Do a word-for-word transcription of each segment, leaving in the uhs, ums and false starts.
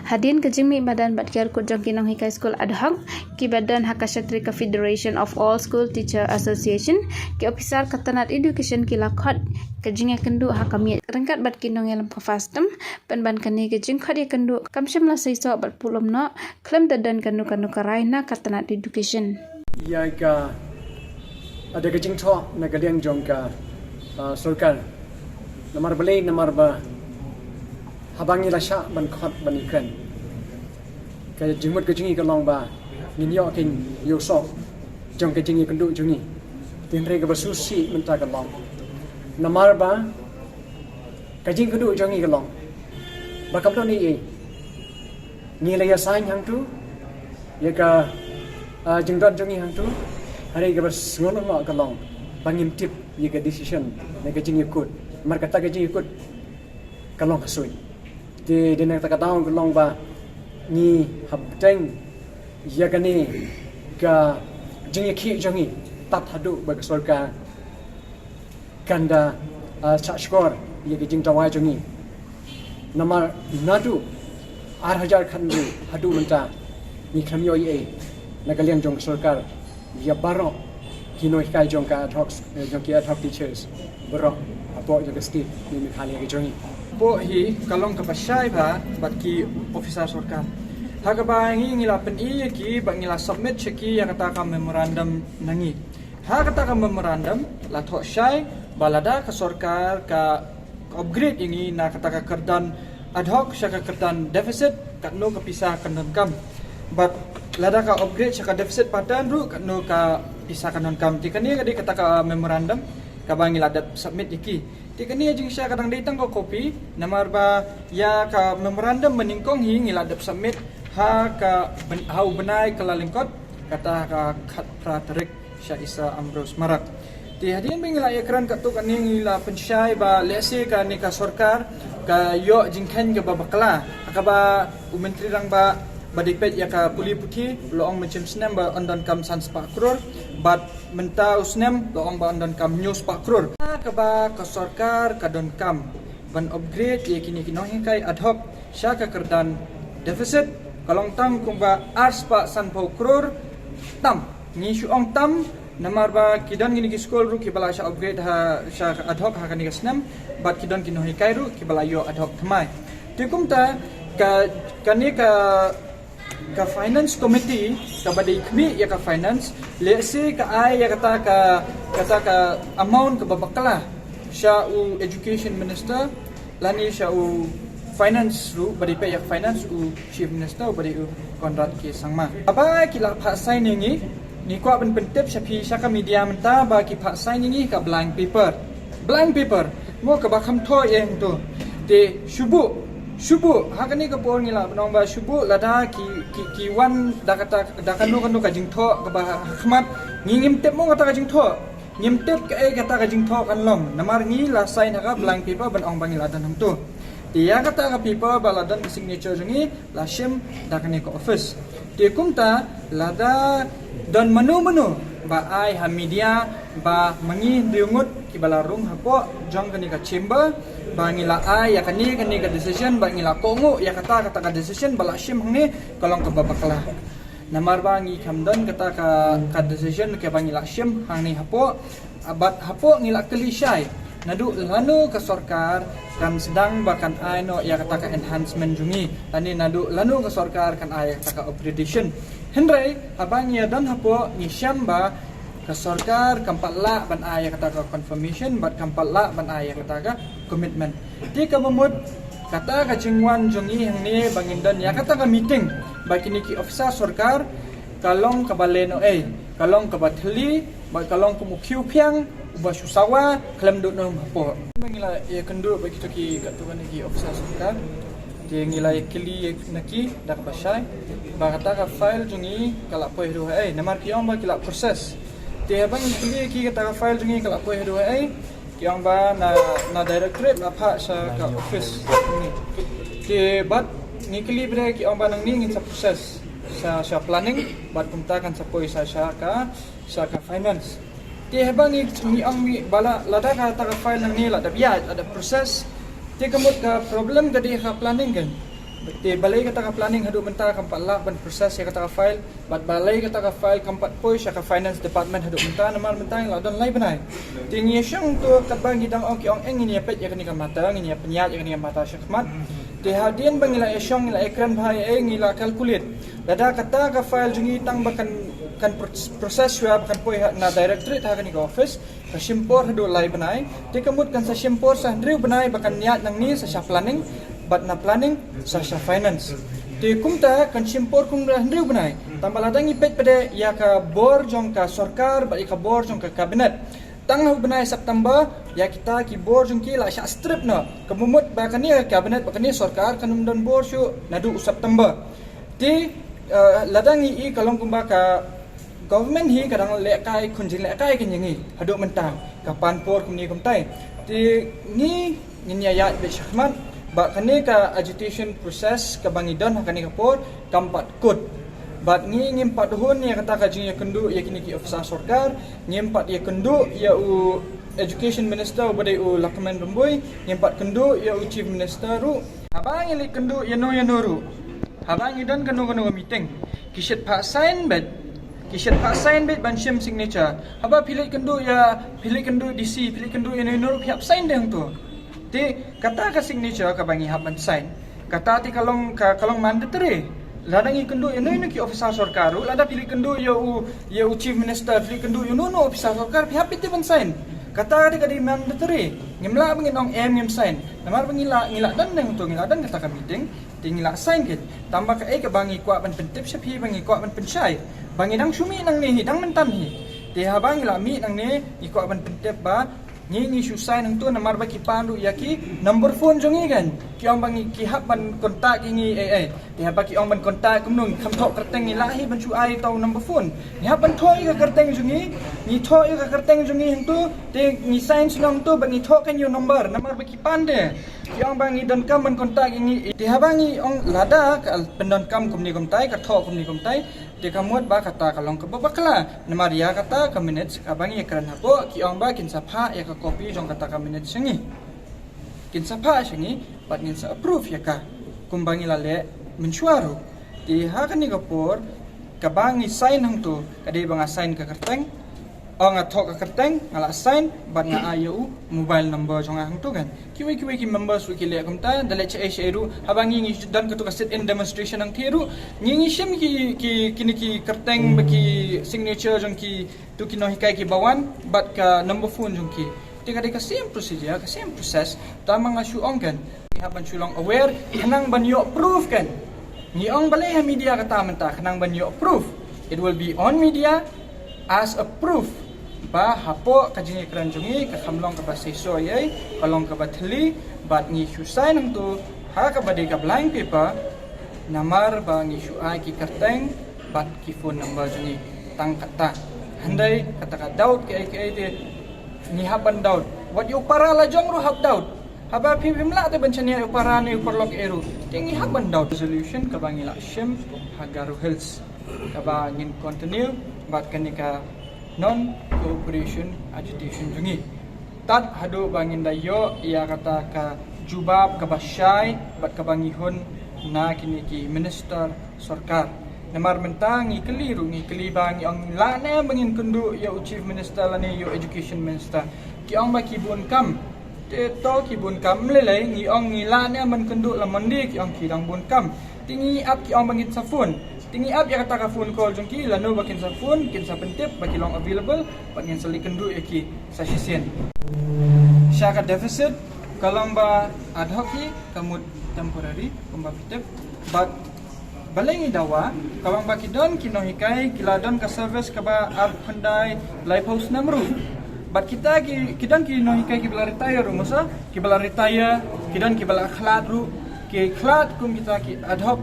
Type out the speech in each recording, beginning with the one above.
Hadien ka jingmih madan bad ki arngut jong ki nonghikai skul ad hoc kiba don ha ka shatri ka Federation of All School Teacher Association, ki ophisar ka tnat education ki la khot ka jingïakynduh ha ka miej ryngkat bad ki nongïalam ka FASTM, pynban kane ka jingkhot ïakynduh kam shym la seisoh bad pulom noh khlem da don kano kano ka rai na ka tnat education. Ïa ka, ada ka jingthoh na ka liang jong ka, ah, sorkar. Namar balei, namar ba haba ngi la shah ban khot ban ïakren, ka jingmut ka jong ngi ka long ba ngin ïoh ka ïohsngew jong ka jingïakynduh jong ngi. Hynrei kaba sngewsih mynta ka long, namar ba ka jingkynduh jong ngi ka long ba kam don ei ei. Ngi la ïa sign hangtu ïa ka, ah, jingdon jong ngi hangtu. Hynrei kaba sngewlyngngoh ka long ba ngim tip ïa ka decision ne ka jingïakut. Namar kata ka jingïakut ka long ha suiñ. Te dei na kata ka daw ka long ba ngi hapdeng ïa kane ka jingïakhih jong ngi tad haduh ba ka sorkar kan da, ah, shah shkor ïa ka jingdawa jong ngi. Namar naduh ar hajar khathynriew haduh mynta ngi khlem ïoh ei ei na ka liang jong ka sorkar ïa baroh ki nonghikai jong ka ad hoc, eh, jong ki ad hoc teachers baroh hapoh jong ka state ne Meghalaya ka jong ngi. Hapoh hi ka long kaba shai bha bad ki ophisar sorkar, ha kaba ngi, ngi la pyni ïa ki bad ngi la submit sha ki ïa kata ka memorandum na ngi. Ha kata ka memorandum la thoh shai ba lada ka sorkar ka upgrade ïa ngi na kata ka kyrdan ad hoc sha ka kyrdan deficit, katno ka pisa kan donkam. Bad lada ka upgrade sha ka deficit pattern ruh, katno ka pisa kan donkam. Te kane ka dei kata ka memorandum kaba ngi la dep submit ïa ki. Te kane ka jingshai ka dang dei tang ka copy, namar ba ïa ka memorandum banyngkong hi ngi la dep submit ha ka byn-, ha u bnai Kyllalyngkot, kata ka khatphra tarik sha Issa Ambrose Marak. Te hadien ba ngi la ïakren katto katne ngi la pynshai ba lehse kane ka sorkar ka ïoh jingkheiñ kaba bakla, ha kaba u Myntri Rangbah ba dei peit ïa ka pule puthi u la ong mynshem snem ba yn donkam san spah klur, bad mynta u snem la ong ba yn donkam hynñiew spah klur. Ha kaba ka sorkar ka donkam ban upgrade ïa kine ki nonghikai ad hoc sha ka kyrdan deficit ka long tang kumba ar spah sanphew klur. Tam, ngi shu ong tam, namar ba ki don kine ki skul ruh kiba la shah upgrade ha, sha ka ad hoc ha kane ka snem, bad ki don ki nonghikai ruh kiba la ïoh ad hoc thymmai. Te kumta ka, kane ka ka finance committee kaba dei khmih ïa ka finance, lehse ka ai ïa kata ka, kata ka amount kaba bakla sha u education minister lane sha u finance ruh, ba dei peit ïa ka finance, u chief minister uba dei u Conrad K Sangma. Haba ki la phah sign ïa ngi, ngi kwah ban pyntip sha phi sha ka media mynta ba ki phah sign ïa ngi ka blank paper. Blank paper. Mo kaba kham thoh ïa hangto. Te shu buh, shu buh, ha kane ka por ngi lah ban ong ba shu buh lada ki, ki, ki wan da kata, da kano kano ka jingthoh kaba ha khmat. Ngi ngim tip mo kata ka jingthoh. Ngim tip kaei kata ka jingthoh kan long. Namar ngi la sign ha ka blank paper ban ong ba ngi la don hangto. Te ïa kata ka paper ba la don ka signature jong ngi la shim da kane ka office. Te kumta lada don mano mano ba ai ha media ba ma ngi hynriew ngut kiba la rung hapoh jong kane ka chamber ba ngi la ai ïa kane, kane ka decision, ba ngi la kohnguh ïa kata, kata ka decision ba la shim hangne ka long kaba bakla. Namar ba ngi kham don kata ka, ka decision kaba ngi la shim hangne hapoh. Bad hapoh ngi la kylli shai naduh lano ka sorkar kan sdang ba kan ai noh ïa kata ka enhancement jong ngi, lane naduh lano ka sorkar kan ai ïa kata ka upgradation. Hynrei haba ngi ïa don hapoh ngi shem ba ka sorkar kam pat lah ban ai ïa kata ka confirmation bad kam pat lah ban ai ïa kata ka commitment. Te kaba mut kata ka jingwan jong ngi hangne ba ngin don ïa kata ka meeting bad kine ki officer sorkar ka long kaba lehnohei, ka long kaba thylli, bad ka long kum u khiew phiang uba shu sawa khlem duh nym hapoh. Ba ngi la ïakynduh bad kito ki, katto katne ki officer sorkar, te ngi la ïakylli na ki da kaba shai ba kata ka file jong ngi ka la poi haduh haei, namar ki ong ba ki la process. Te haba ngi kylli ki kata ka file jong ngi ka la poi haduh haei, ki ong ba na, na directorate la phah sha ka office. Te bad ngi kylli bad ki ong ba nangne ngin sa process sha, sha planning bad kumta kan sa poi sha, sha ka, sha ka finance. Te haba ngi, ngi ong ngi ba la, lada kata ka file nangne la dep ïaid, la dep process, te ka mut ka problem ka dei ha ka planning kan. Te balei kata ka planning haduh mynta kam pat lah ban process ïa kata ka file, bad balei kata ka file kam pat poi sha ka finance department haduh mynta, namar mynta ngi la don lai bnai. Te ngi ïa shong to katba ngi dang ong ki ong eng ngin ïa peit ïa kane ka mata, ngin ïa pynïaid ïa kane ka mata shakhmat. Te hadien ba ngi la ïa shong, ngi la ïa kren bha ïa, ngi la calculate. Lada kata ka file jong ngi tang ba kan, kan pro-, process shuwa ba kan poi ha, na directorate ha kane ka office, ka shim por haduh lai bnai, te ka mut kan sa shim por sa hynriew bnai ba kan ïaid nangne sa sha planning, bad na planning sa sha finance. Te kumta kan shim por kum hynriew bnai. Tang ba lada ngi peit pat ïa ka bor jong ka sorkar bad ïa ka bor jong ka cabinet, tang ha u bnai September ïa kita ki bor jong ki la shah strip noh. Ka mut ba kane ka cabinet bad kane sorkar kan ym don bor shuh naduh u September. Te, eh, lada ngi i ka long kumba ka government hi ka dang lehkai khun jinglehkai kan ïa ngi haduh mynta, ka pan por kumne kumtai. Te ngi, ngin ïa ïaid beit shakhmat, ba kane ka agitation process kaba ngi don ha kane ka por kam pat kut. Bad ngi ngim pat hun ïa kata ka jingïakynduh ïa kine ki officer sorkar, ngim pat ïakynduh ïa u education minister uba dei u Lahkmen Rymbui, ngim pat kynduh ïa u chief minister ruh. Haba ngi leit kynduh ïano ïano ruh, haba ngi don kano kano ka meeting, ki shait phah sign beit, ki shait phah sign beit ban shim signature. Haba phi leit kynduh ïa, phi leit kynduh D C, phi leit kynduh ïano ïano ruh, phi hap sign de hangto. Te kata ka signature kaba ngi hap ban sign, kata te ka long, ka, ka long mandatory. Lada ngi kynduh ïano ïano ki officer sorkar ruh, lada phi leit kynduh ïa u, ïa u chief minister, phi leit kynduh ïano ïano officer sorkar, phi hap beit te ban sign. Kata te ka dei mandatory. Ngim lah ba ngin ong em ngim sign. Namar ba ngi la, ngi la don hangto, ngi la don kata ka meeting, te ngi la sign keiñ. Tang ba kaei kaba ngi kwah ban pyntip sha phi, ba ngi kwah ban pynshai, ba ngi dang shu mih nangne hi, dang mynta hi. Te haba ngi la mih nangne, ngi kwah ban pyntip ba ngi, ngi shu sign hangto namar ba ki pan ruh ïa ki number phone jong ngi keiñ. Ki ong ba ngi, ki hap ban contact ïa ngi ei ei. Te haba ki ong ban contact kumno, ngi kham thoh kyrteng, ngi lah hi ban shu ai ïa uta u number phone. Ngi hap ban thoh ïa ka kyrteng jong ngi, ngi thoh ïa ka kyrteng jong ngi hangto, te ngi sign shuh hangto, ba ngi thoh keiñ ïa u number, namar ba ki pan de. Ki ong ba ngi donkam ban contact ïa ngi. Te haba ngi ong lada ka pyndonkam kumne kumtai, ka thoh kumne kumtai, te ka mut ba kata ka long kaba bakla. Namar ïa kata ka minutes kaba ngi ïa kren hapoh, ki ong ba kin sa phah ïa ka copy jong kata ka minutes sha ngi. Kin sa phah sha ngi, bad ngin sa approve ïa ka kumba ngi la leh mynshuwa ruh. Te ha kane ka por, kaba ngi sign hangto, ka dei ba nga sign ka kyrteng, ong nga thoh ka kyrteng, nga la sign, bad nga ai ïa u mobile number jong nga hangto keiñ. Kiwei kiwei ki members ruh ki leh kumta, da leh shaei shaei ruh, haba ngi, ngi don kato ka sit-in demonstration hangtei ruh, ngi, ngi shim ki, ki, kine ki kyrteng bad ki signature jong kitu ki nonghikai kiba wan, bad ka number phone jong ki. Te ka dei ka same procedure, ka same process, tang ba nga shu ong keiñ, ngi hap ban shu long aware, khnang ban ïoh proof keiñ. Ngi ong balei ha media kata mynta, khnang ban ïoh proof. It will be on media as a proof ba hapoh ka jingïakren jong ngi, ka kham long kaba seisoh ei ei, ka long kaba thylli, bad ngi shu sign hangto ha kaba dei ka blank paper, namar ba ngi shu ai ki kyrteng bad ki phone number jong ngi, tang kata. Hynrei kata ka doubt kaei kaei te, ngi hap ban doubt. Wat ïa u para la jong ruh hap doubt. Haba phim, phim lah te ban shaniah ïa u para ne ïa u paralok ei ruh, te ngi hap ban doubt. Resolution kaba ngi la shim ha Garo Hills, kaba ngin continue bad kane ka non-cooperation agitation jong ngi, tad haduh ba ngin da ïoh ïa kata ka jubab kaba shai bad kaba ngi hun na kine ki minister sorkar. Namar mynta ngi kylli ruh, ngi kylli ba, ngi ong lah ne em ba ngin kynduh ïa u chief minister lane ïa u education minister. Ki ong ba ki bun kam. Te to ki bun kam, ym lei lei, ngi ong ngi lah ne em ban kynduh la Monday, ki ong ki dang bun kam. Te ngi ap, ki ong ba ngin sa phone. Te ngi ap ïa kata ka phone call jong ki, lano ba kin sa phone, kin sa pyntip ba ki long available, bad ngin sa leit kynduh ïa ki sa shisien. Sha ka deficit, ka long ba ad hoc hi, ka mut temporary, kumba phi tip. Bad balei ngi dawa, ka long ba ki don ki nonghikai, ki la don ka service kaba ar khyndai laiphew snem ruh. Bad kita ki, ki don ki nonghikai kiba la retire ruh, mo sa, kiba la retire, ki don kiba la khlad ruh, ki khlad kum kita ki ad hoc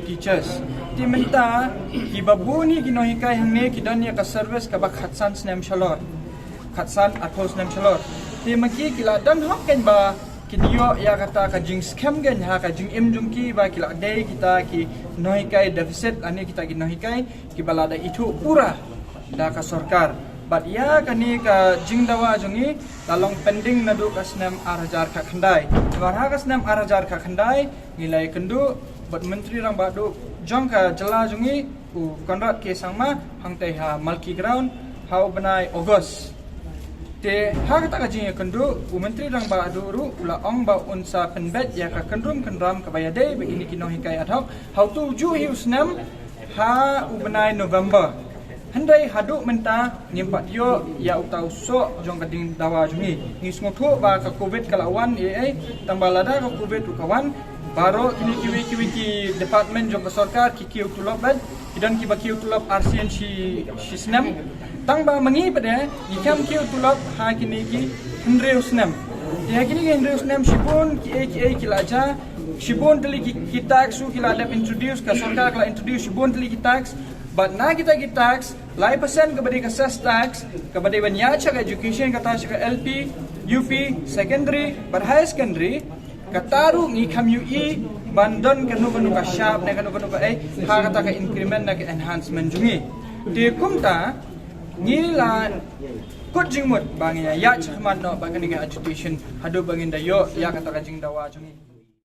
teachers. Te mynta, kiba bun hi ki nonghikai hangne, ki don ïa ka service kaba khatsan snem shalor. Khatsan arphew snem shalor. Te ma ki, ki la don hok keiñ ba kin ïoh ïa kata ka jingskhem keiñ ha ka jingim jong ki, ba ki la dei kita ki nonghikai deficit, lane kita ki nonghikai kiba la da ithuh pura da ka sorkar. Bad ïa kane ka jingdawa jong ngi la long pending naduh ka snem ar hajar khatkhyndai. Namar ha ka snem ar hajar khatkhyndai ngi la ïakynduh bad Myntri Rangbah Duh jong ka jylla jong ngi, u Conrad K Sangma, hangtei ha Malki Ground ha u bnai August. Te ha kata ka jingïakynduh, u Myntri Rangbah Duh ruh u la ong ba un sa pynbeit ïa ka kynrum kynram kaba ïadei bad kine ki nonghikai ad hoc ha uto u juh hi u snem ha u bnai November. Hynrei haduh mynta ngim pat ïoh ïa uta u soh jong ka jingdawa jong ngi. Ngi sngewthuh ba ka covid ka la wan ei ei, tang ba lada ka covid ruh ka wan, baroh kine kiwei kiwei ki department jong ka sorkar ki kiew tulop bad ki don kiba kiew tulop ar sien shi, shi snem. Tang ba ma ngi pat de ngi khlem kiew tulop ha kine ki hynriew snem. Te ha kine ki hynriew snem shibun kiei kiei ki la jia, shibun tylli ki, ki tax ruh ki la dep introduce, ka sorkar ka la introduce shibun tylli ki tax. Bad na kita ki tax, lai percent kaba dei ka cess tax, kaba dei ban ïaid sha ka education, kata sha ka L P, U P, secondary bad higher secondary, kata ruh ngi khlem ïohi ban don kano kano ka shap ne kano kano ka ei ha kata ka increment ne ka enhancement jong ngi. Te kumta ngi la kut jingmut ba ngi ïaid shakhmat noh bad kane ka agitation haduh ba ngin da ïoh ïa kata ka jingdawa jong ngi.